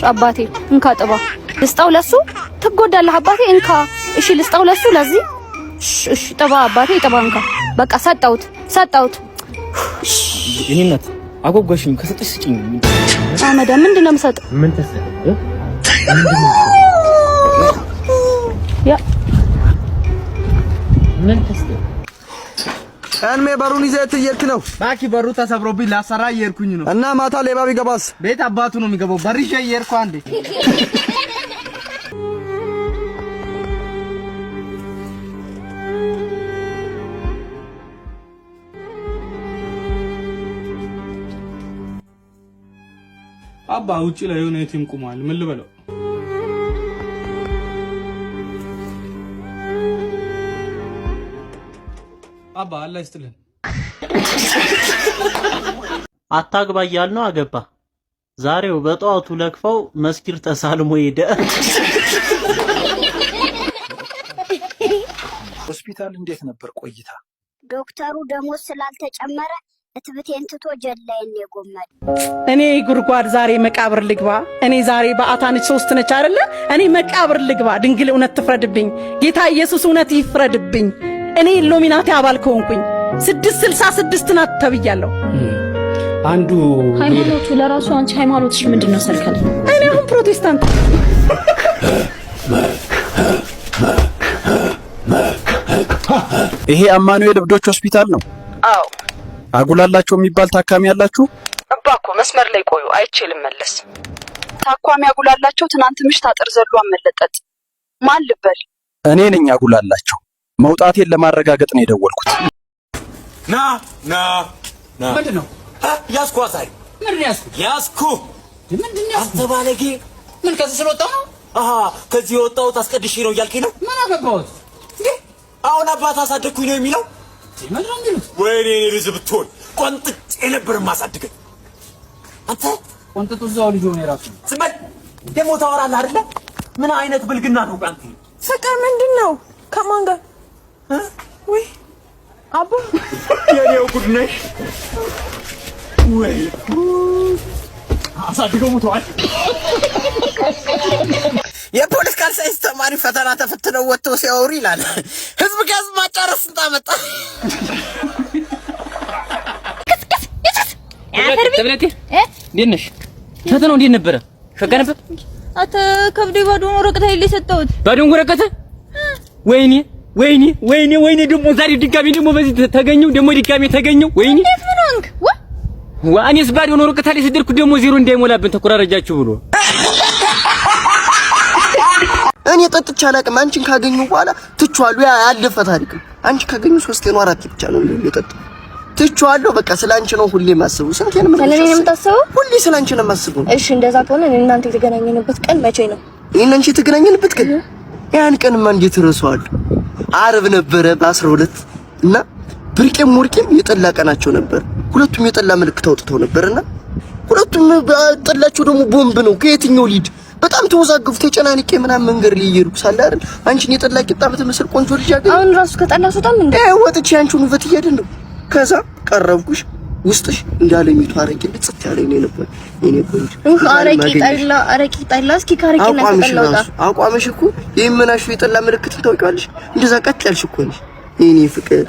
አባቴ እንካ ጥባ። ልስጠው ለሱ፣ ትጎዳለህ አባቴ እንካ። እሺ ልስጠው ለሱ ለዚህ። እሺ ጥባ አባቴ ጥባ እንካ። በቃ ሰጠሁት ሰጠሁት። የኔ እናት አጓጓሽኝ። ከሰጠሽ ስጭኝ። አመዳ ምንድን ነው የምሰጠው? ምን ተሰ ያ ምን ተሰ እንሜ በሩን ይዘህ እየሄድክ ነው? እባክህ በሩ ተሰብሮብኝ ላሰራ እየሄድኩኝ ነው። እና ማታ ሌባ ቢገባስ? ቤት አባቱ ነው የሚገባው። በር ይዤ እየሄድኩ አንዴ። አባ ውጪ ላይ የሆነ የቲም ቁሟል። ምን ልበለው? አባ አላህ ይስጥልን። አታግባ እያልነው አገባ። ዛሬው በጠዋቱ ለክፈው መስጊድ ተሳልሞ ሄደ። ሆስፒታል እንዴት ነበር ቆይታ? ዶክተሩ ደሞዝ ስላልተጨመረ እትብቴን ትቶ ጀላዬን የጎመደ። እኔ ጉድጓድ ዛሬ መቃብር ልግባ። እኔ ዛሬ በአታነች ሶስት ነች አይደለ? እኔ መቃብር ልግባ። ድንግል እውነት ትፍረድብኝ፣ ጌታ ኢየሱስ እውነት ይፍረድብኝ። እኔ ኢሉሚናቲ አባል ከሆንኩኝ 666 ናት ተብያለሁ። አንዱ ሃይማኖቱ ለራሱ አንቺ ሃይማኖትሽ ምንድን ነው? ሰርከል እኔ አሁን ፕሮቴስታንት። ይሄ አማኑኤል እብዶች ሆስፒታል ነው። አዎ። አጉላላቸው የሚባል ታካሚ ያላችሁ? እባክዎ መስመር ላይ ቆዩ፣ አይቼ ልመለስ። ታኳሚ አጉላላቸው ትናንት ምሽት አጥር ዘሎ አመለጠጥ። ማን ልበል? እኔ ነኝ አጉላላቸው። መውጣቴን ለማረጋገጥ ነው የደወልኩት። ና ና ና። ምንድን ነው? ያዝኩ አሳሪ። ምንድን ነው ያዝኩ? ያዝኩ። ምንድን ነው ያዝኩ? አንተ ባለጌ። ምን ከዚህ ስለወጣሁ ነው? አሃ ከዚህ የወጣሁት አስቀድሼ ነው እያልከኝ ነው? ምን አገባሁት እንዴ? አሁን አባት አሳደግኩኝ ነው የሚለው? ምንድን ነው የሚሉት? ወይኔ እኔ ልጅ ብትሆን ቆንጥጬ ነበር የማሳድገኝ። አንተ ቆንጥጡ እዛው ልጅ ሆነ የራሱ። ዝም በል ደግሞ ታወራለህ አይደለ? ምን አይነት ብልግና ነው አንተ? ፍቅር ምንድን ነው? ከማን ጋር? ውይ አባ የኔው ጉድ ነሽ ወይ? አሳድገው ሙተዋል። የ political science ተማሪ ፈተና ተፈትነው ወጥተው ሲያወሩ ይላል ህዝብ ከህዝብ ማጫረስ ስንት አመጣ። ተብለቴ እንዴት ነሽ? ፈተናው እንዴት ነበረ? ሸጋ ነበር? አተ ከብዶ ባዶን ወረቀት አይደል የሰጠሁት? ባዶን ወረቀት? ወይኔ ወይኔ ወይኔ ወይኔ! ደግሞ ዛሬ ድጋሚ ደግሞ በዚህ ተገኘው፣ ደግሞ ድጋሚ ተገኘው። ወይኔ እንዴት ምን ሆንክ? ዋ እኔስ ባዶን ወረቀት ላይ ስደርኩ ደግሞ ዜሮ እንዳይሞላብን ተኮራረጃችሁ ብሎ። እኔ ጠጥቼ አላውቅም። አንቺን ካገኙ በኋላ ትቼዋለሁ። ያ ያለፈ ታሪክ ነው። አንቺን ካገኙ ሶስቴ ነው አራቴ ብቻ ነው የጠጣሁ። ትቼዋለሁ። በቃ ስለ አንቺ ነው ሁሌ የማስበው። ስንቴ ነው ስለ እኔ ነው የምታስበው? ሁሌ ስለ አንቺ ነው የማስበው። እሺ እንደዛ ከሆነ እኔ እናንተ የተገናኘንበት ቀን መቼ ነው? እኔና አንቺ የተገናኘንበት ቀን ያን ቀንማ እንዴት እረሳዋለሁ? ዓርብ ነበረ በ12 እና ብርቄም ወርቄም የጠላ ቀናቸው ነበር። ሁለቱም የጠላ ምልክት አውጥተው ነበርና ሁለቱም ጠላቸው ደግሞ ቦምብ ነው። ከየትኛው ሊድ በጣም ተወዛገብኩ፣ ተጨናንቄ ምናምን መንገድ ላይ እየሄድኩ ሳለ አይደል አንቺን የጠላ ቂጣ በተመሰል ቆንጆ ልጅ አገኘሁ። አሁን ራሱ ከጠላ ስወጣም እንዴ ወጥቼ አንቺን ውበት እያደነኩ ከዛ ቀረብኩሽ። ውስጥሽ እንዳለሚቱ አረቄ ልጽት ያለኝ ነው ነበር የኔ ቆንጆ። አረቄ ጠላ፣ አረቄ ጠላ። እስኪ ከአረቄና ከጠላ ወጣ። አቋምሽ እኮ የሚመናሹ የጠላ ምልክትን ታውቂዋለሽ። እንደዛ ቀጥ ያልሽ እኮ ነሽ የኔ ፍቅር።